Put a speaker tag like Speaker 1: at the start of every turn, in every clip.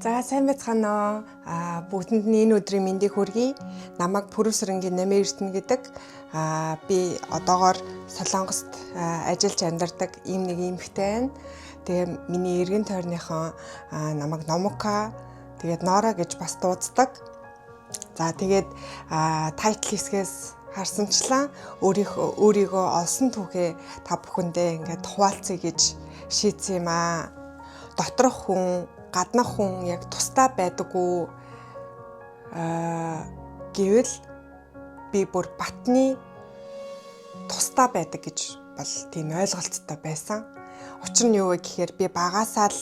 Speaker 1: За, сайн байцгаана уу? Бүгдэнд нь энэ өдрийн мэндийг хүргэе. Намайг Пүрэвсрэнгийн Намын Эрдэнэ гэдэг. Би одоогоор Солонгост ажиллаж амьдардаг ийм нэг эмэгтэй байна. Тэгээ миний эргэн тойрныхон намайг Номока, тэгээд Нора гэж бас дууддаг. За, тэгээд title хэсгээс харсанчлан өөрийгөө олсон түүхээ та бүхэндээ ингээд хуваалцъя гэж шийдсэн юм аа. Доторх хүн, гаднах хүн яг тусдаа байдаггүй гэвэл би бүр батны тусдаа байдаг гэж бол тийм ойлголттой байсан. Учир нь юу вэ гэхээр би багасаа л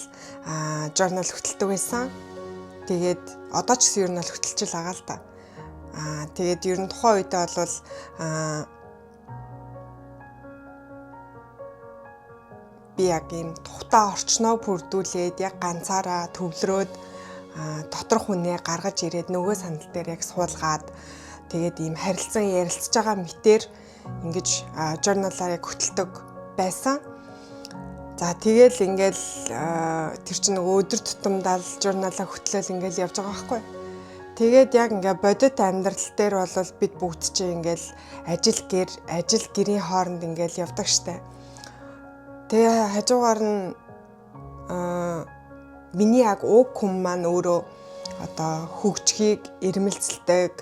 Speaker 1: journal хөтэлдэг байсан. Тэгээд одоо ч гэсэн ер нь бол хөтөлж л байгаа л да. Тэгээд ер нь тухайн үедээ бол би яг ийм тухтай орчноо бүрдүүлээд яг ганцаараа төвлөрөөд доторх хүнээ гаргаж ирээд нөгөө сандал дээр яг суулгаад тэгээд ийм харилцан ярилцж байгаа мэтэр ингэж журналаа яг хөтэлдэг байсан. За, тэгэл ингээл тэр чинь нөгөө өдөр тутамдаа л журналаа хөтлөөл ингээл явж байгаа байхгүй. Тэгээд яг ингээ бодит амьдрал дээр бол бид бүгд чинь ингээл ажил гэр, ажил гэрийн хооронд ингээл явдаг штэ. Тэгээ хажуугаар нь миний яг уг хүн маань өөрөө одоо хөгжихийг ирмэлцэлдэг,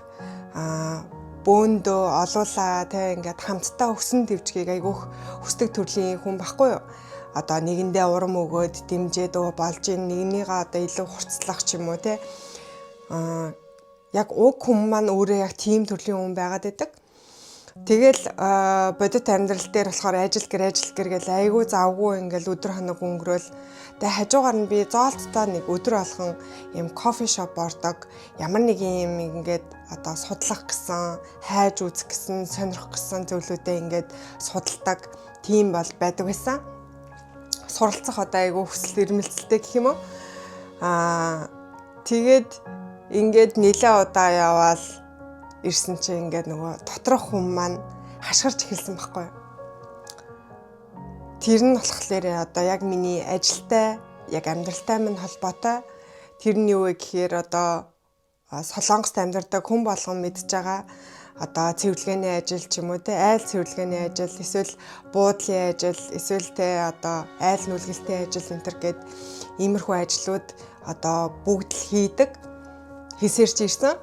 Speaker 1: бөөндөө олуулаа тэ ингээд хамтдаа өсөн дэвжгийг айгүйх хүсдэг төрлийн хүн баггүй юу? Одоо нэгэндээ урам өгөөд дэмжээд өө болж ин нэгнийгээ одоо илүү хурцлах ч юм уу тэ. Яг уг хүн маань өөрөө яг тийм төрлийн хүн байгаад байдаг. Тэгэл бодит амьдрал дээр болохоор ажил гэр, ажил гэр гэл айгүй завгүй ингээл өдөр хоног өнгөрөөл. Тэгээ хажуугаар нь би зоолттой нэг өдөр болгон юм кофе шоп ордог. Ямар нэг юм ингээд одоо судлах гэсэн, хайж үзэх гэсэн, сонирхох гэсэн зүйлүүдээ ингээд судалдаг тийм бол байдаг байсан. Суралцах одоо айгүй хүсэл эрмэлзэлтэй гэх юм уу? Тэгээд ингээд нэлээ удаа яваал ирсэн чинь ингээд нөгөө доторх хүн маань хашгирч эхэлсэн байхгүй юу? Тэр нь болохоор одоо яг миний ажилтай, яг амьдралтай минь холбоотой. Тэр нь юу вэ гэхээр одоо Солонгост амьдардаг хүн болгон мэдж байгаа одоо цэвэрлэгээний ажил ч юм уу те, айл цэвэрлэгээний ажил, эсвэл буудлын ажил, эсвэл те одоо айл нүлгэлтийн ажил энэ төр гэд иймэрхүү ажлууд одоо бүгд л хийдэг. Хийсэрч ирсэн.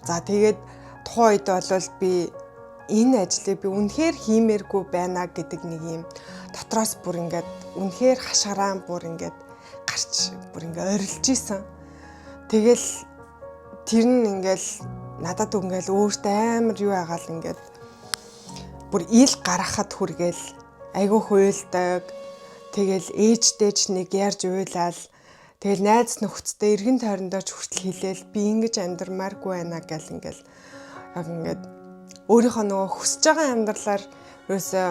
Speaker 1: За, тэгээд тухайн үед бол би энэ ажлыг би үнэхээр хиймээргүй байна гэдэг нэг юм дотроос бүр ингээд үнэхээр хашгираан бүр ингээд гарч бүр ингээд орилж исэн. Тэгэл тэр нь ингээл надад ингээл өөртөө амар юу ягаал ингээд бүр ил гаргахад хүргээл айгүй хуйлдаг. Тэгэл ээжтэй ч нэг ярьж уйлаал. Тэгэл найз нөхөдтэй эргэн тойрондоо ч хүртэл хэлээл би ингэж амьдрмааргүй байна гэл ингээл яг ингээд өөрийнхөө нөгөө хүсэж байгаа амьдралаар ерөөсөө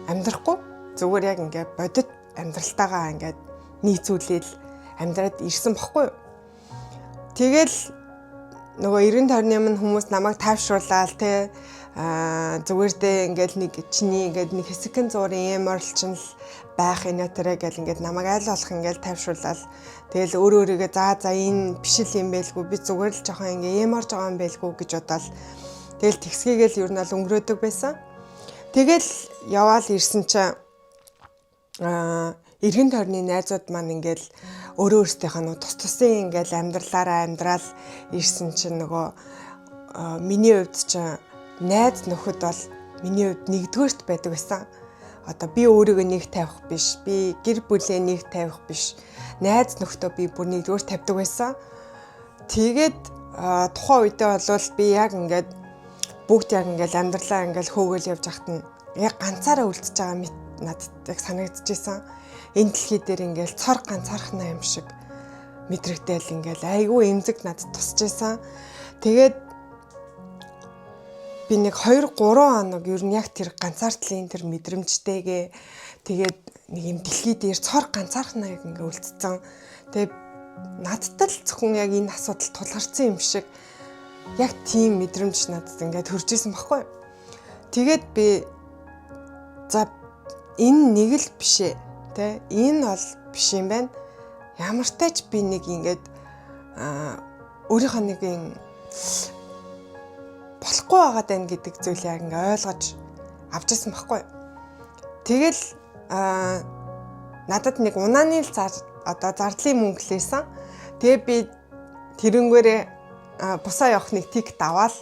Speaker 1: амьдрахгүй зүгээр яг ингээд бодит амьдралтайгаа ингээд нийцүүлээл амьдраад ирсэн бохгүй юу. Тэгэл нөгөө эргэн тойрны минь хүмүүс намайг тайвшруулаад те, зүгээр дээ ингээл нэг чиний ингээд нэг хэсэгхэн зуурын юм оролчин л байх инэ тэрэ гэл ингээд намайг айл болох ингээл тайвшруулаад тэгэл өөрөө өөрийгөө за энэ биш л юм байлгүй, би зүгээр л жоохон ингээ юм орж байгаа юм байлгүй гэж бодоол тэгэл тэгсгийгээл ер нь бол өнгөрөөдөг байсан. Тэгэл яваал ирсэн чинь эргэн тойрны найзууд маань ингээл өөрөө өөрсдийнхөө нөө тус тусын ингээл амьдралаараа амьдрал ирсэн чинь нөгөө миний хувьд чинь найз нөхөд бол миний хувьд нэгдүгээрт байдаг байсан. Одоо би өөрийгөө нэг тавих биш, би гэр бүлээ нэг тавих биш. Найз нөхдөө би бүр нэгдүгээр тавьдаг байсан. Тэгээд тухайн үедээ бол би яг ингээд бүгд яг ингээд амьдралаа ингээд хөөгөл явж байхад нь яг ганцаараа үлдчихэж байгаа мэт надад яг санагдчихсэн. Энэ дэлхий дээр ингээд цор ганцаархнаа юм шиг мэдрэгдээл ингээд айгүй эмзэг надад тусч байсан. Тэгээд би нэг 2 3 хоног ер нь яг тэр ганцаардлын тэр мэдрэмжтэйгээ тэгээд нэг юм дэлхий дээр цор ганцаархнаа яг ингээ үлдсэн. Тэгээд надад л зөвхөн яг энэ асуудал тулгарсан юм шиг яг тийм мэдрэмж надад ингээ төрж исэн баггүй юу. Тэгээд би за энэ нэг л биш ээ, тэ энэ бол биш юм байна. Ямартай ч би нэг ингээд өөрийнхөө нэг юм болохгүй байгаад байна гэдэг зүйл яг ингээ ойлгож авч ирсэн байхгүй. Тэгэл надад нэг унааны л одоо зардлын мөнгө лээсэн. Тэгээ би тэрнгээрээ бусаа явах нэг ticket аваад,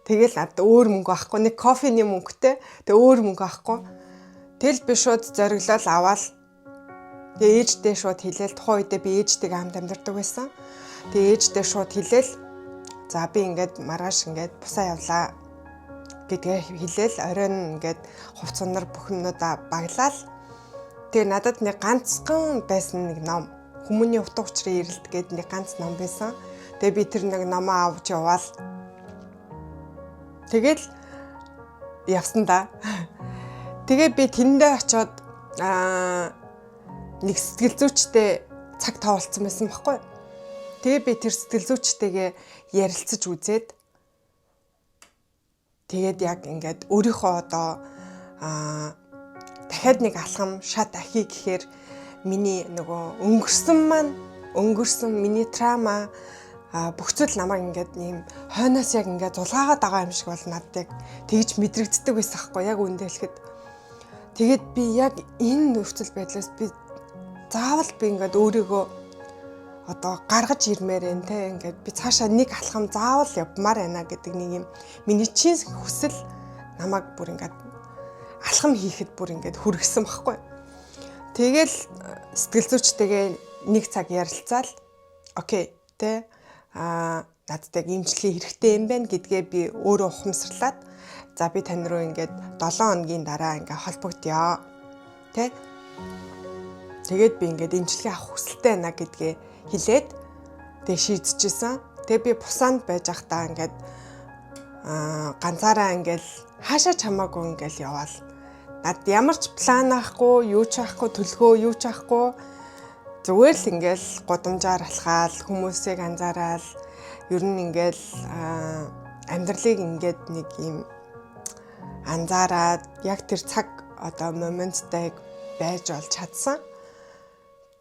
Speaker 1: тэгэл надад өөр мөнгө авахгүй, нэг кофений мөнгөтэй, тэгээ өөр мөнгө авахгүй. Тэгэл би шууд зориглол аваад, тэгээ ээждээ шууд хэлээл. Тухайн үедээ би ээжтэйгээ хамт амьдардаг байсан. Тэгээ ээждээ шууд хэлээл, за би ингээд маргааш ингээд бусаа явлаа гэдгээ хэлээл, оройн ингээд хувц сунар бүх юмнуудаа баглаал. Тэгээ надад нэг ганцхан байсан нэг ном, "Хүмүүний утга учирын эрэлт" гээд нэг ганц ном байсан. Тэгээ би тэр нэг номоо авч яваал. Тэгэл явсан да. Тэгээ би тэндээ очиод нэг сэтгэл зүйчтэй цаг тоолцсон байсан байхгүй. Тэгээ би тэр сэтгэл зүйчтэйгээ ярилцаж үзээд, тэгээд яг ингээд өөрийнхөө одоо дахиад нэг алхам шат ахи гэхээр миний нөгөө өнгөрсөн маань, өнгөрсөн миний trauma, бүх зүйл намайг ингээд нэм хойноос яг ингээд зулгаагаад байгаа юм шиг бол надад яг тэгж мэдрэгддэг байсан хгүй, яг үндэ хэлэхэд. Тэгээд би яг энэ нөхцөл байдлаас би заавал би ингээд өөрийгөө одоо гаргаж ирмээр байна те, ингээд би цаашаа нэг алхам заавал явмаар байна гэдэг нэг юм миний чин хүсэл намайг бүр ингээд алхам хийхэд бүр ингээд хүргэсэн байхгүй. Тэгэл сэтгэл зүйчтэйгээ нэг цаг ярилцаал, okay те, надад яг эмчилгээ хэрэгтэй юм байна гэдгээ би өөрөө ухамсарлаад, за би тань руу ингээд 7 хоногийн дараа ингээд холбогдъё тэ. Тэгээд би ингээд эмчилгээ авах хүсэлтэй байна гэдгээ хэлээд тэг шийдчихсэн. Тэгээ би Пусанд байж байхдаа ингээд ганцаараа ингээд хаашаа ч хамаагүй ингээд яваал. Над ямар ч план авахгүй, юу ч авахгүй, төлгөө юу ч авахгүй, зүгээр л ингээл гудамжаар алхаал, хүмүүсийг анзаараал, ер нь ингээл амьдралыг ингээд нэг юм анзаараад яг тэр цаг одоо moment тай байж болж чадсан.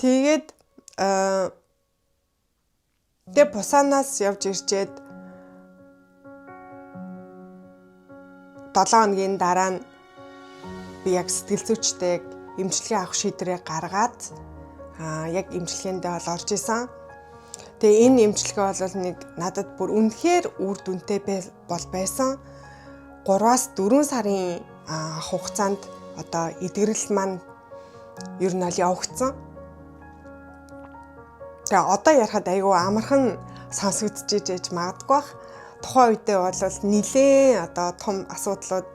Speaker 1: Тэгээд тэгээ Пусанаас явж ирчээд 7 хоногийн дараа нь би яг сэтгэл зүйчтэй эмчилгээ авах шийдвэрээ гаргаад яг эмчилгээндээ бол орж исэн. Тэгээ энэ эмчилгээ бол нэг надад бүр үнэхээр үр дүнтэй бол байсан. 3-аас 4 сарын хугацаанд одоо эдгэрэл маань ер нь аль явагдсан. Тэгээ одоо ярихад айгүй амархан сонсогдож иж магадгүй бах. Тухайн үедээ бол нилээн одоо том асуудлууд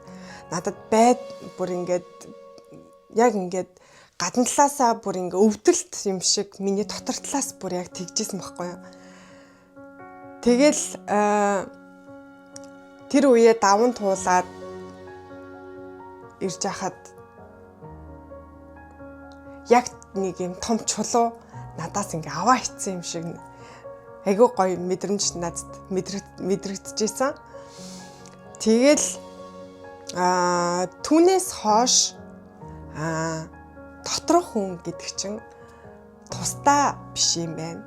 Speaker 1: надад байд, бүр ингээд яг ингээд гадна талаасаа бүр ингээ өвдөлт юм шиг, миний дотор талаас бүр яг тэгжсэн байхгүй юу. Тэгэл тэр үеэ даван туулаад ирж хахад яг нэг юм том чулуу надаас ингээ аваа хитсэн юм шиг айгүй гоё мэдрэмж надад мэдрэгдэжсэн. Тэгэл түүнээс хойш доторх хүн гэдэг чинь тусдаа биш юм байна.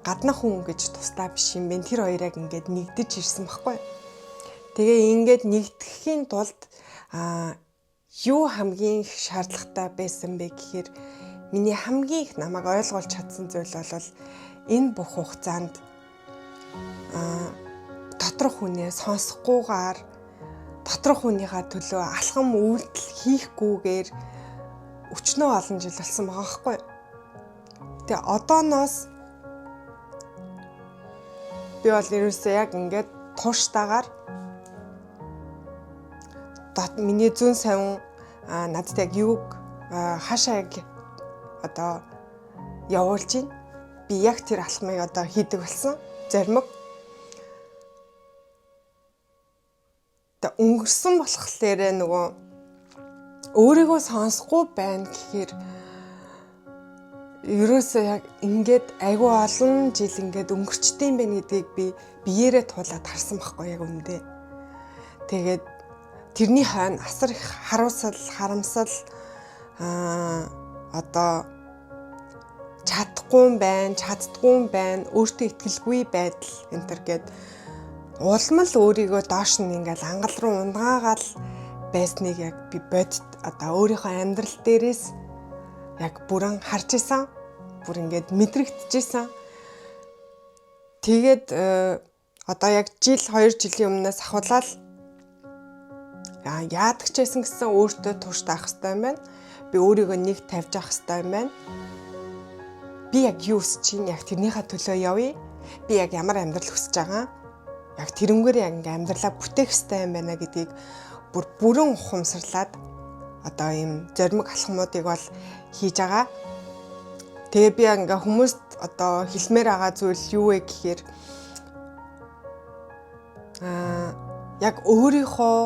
Speaker 1: Гаднах хүн гэж тусдаа биш юм байна. Тэр хоёр яг ингээд нэгдэж ирсэн байхгүй. Тэгээ ингээд нэгдэхийн тулд юу хамгийн их шаардлагатай байсан бэ гэхээр миний хамгийн их намайг ойлгуулж чадсан зүйл бол энэ бүх хугацаанд доторх хүнээ сонсохгүйгээр, доторх хүнийхээ төлөө алхам үйлдэл хийхгүйгээр өчнөө олон жил болсон байгаа байхгүй. Тэгээ одооноос би бол ерөөсөө яг ингээд тууштайгаар миний зүүн савн надад яг юуг хаашаа яг одоо явуулж байна. Би яг тэр алхмыг одоо хийдэг болсон. Зоримог. Тэгээ өнгөрсөн болохоор нөгөө өөрийгөө сонсохгүй байна гэхээр ерөөсөө яг ингээд айгүй олон жил ингээд өнгөрчтэй юм байна гэдгийг би биеэрээ туулаад харсан байхгүй яг үндэ. Тэгээд тэрний хойно асар их харуулсал, харамсал, одоо Чадахгүй юм байна, чаддгүй юм байна, өөртөө итгэлгүй байдал энэ төр гээд улам л өөрийгөө доош нь ингээл ангал руу унгаагаал байсныг яг би бодит одоо өөрийнхөө амьдрал дээрээс яг бүрэн харж исэн. Бүр ингээд мэдрэгдэжсэн. Тэгээд одоо яг жил 2 жилийн өмнөөс ахуулаад яадаг ч байсан гэсэн өөртөө тууштай ах хэрэгтэй юм байна. Би өөрийгөө нэг тавьж авах хэрэгтэй юм байна. Би яг юу хүсэж чинь яг тэрнийхээ төлөө явъя. Би яг ямар амьдрал хүсэж байгаа. Яг тэрнгээр яг ингээ амьдралаа бүтээх хэрэгтэй юм байна гэдгийг бүр бүрэн ухамсарлаад одоо ийм зоримог алхмуудыг бол хийж байгаа. Тэгээ би ингээ хүмүүст одоо хэлмээр байгаа зүйл юу вэ гэхээр яг өөрийнхөө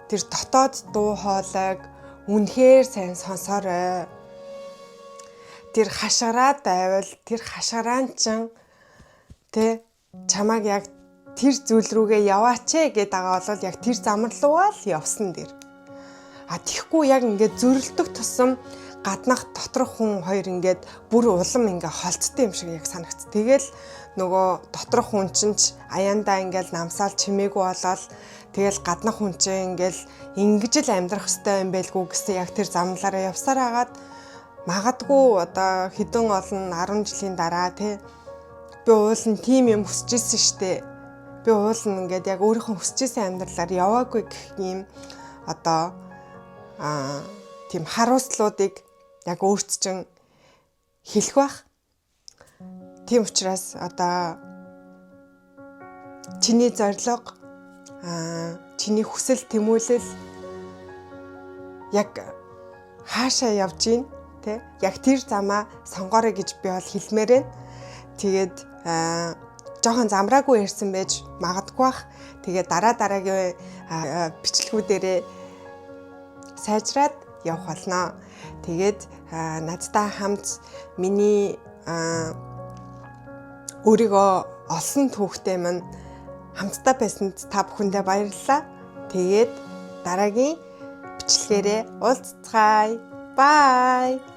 Speaker 1: тэр дотоод дуу хоолойг үнэхээр сайн сонсоорой. Тэр хашгираад байвал тэр хашгираан чин тэ чамааг яг тэр зүйл рүүгээ яваач ээ гэдээ байгаа бол яг тэр зам руугаа л явсан дэр. А тийхгүй яг ингээд зөрөлдөх тусам гаднах доторх хүн хоёр ингээд бүр улам ингээ холцтой юм шиг яг санагц. Тэгэл нөгөө доторх хүн чинь ч аяндаа ингээл намсаал чимээгүй болоод тэгэл гаднах хүн чинь ингээл ингэж л амьдрах хэвээр юм байлгүй гэсэн яг тэр замлаараа явсаар хагаад магадгүй одоо хэдэн олон 10 жилийн дараа тий би уул нь тийм юм хүсэж ирсэн штэ. Би уул нь ингээд яг өөрийнхөө хүсэж исэн амьдралаар яваагүй гэх юм одоо тийм харуулслуудыг яг өөрт чинь хэлэх бах. Тийм учраас одоо чиний зорилго, чиний хүсэл тэмүүлэл яг хаашаа явж гин тэ яг тэр замаа сонгоорой гэж би бол хэлмээр байна. Тэгээд жоохон замраагүй ярьсан байж магадгүй бах. Тэгээд дараа дараагийн бичлэгүүдэрээ сайжраад явах болно. Тэгээд надтай хамт миний өөрийгөө олсон түүхтэй минь хамтдаа байсанд та бүхэндээ баярлалаа. Тэгээд дараагийн бичлэгээрээ уулзцгаая. Bye.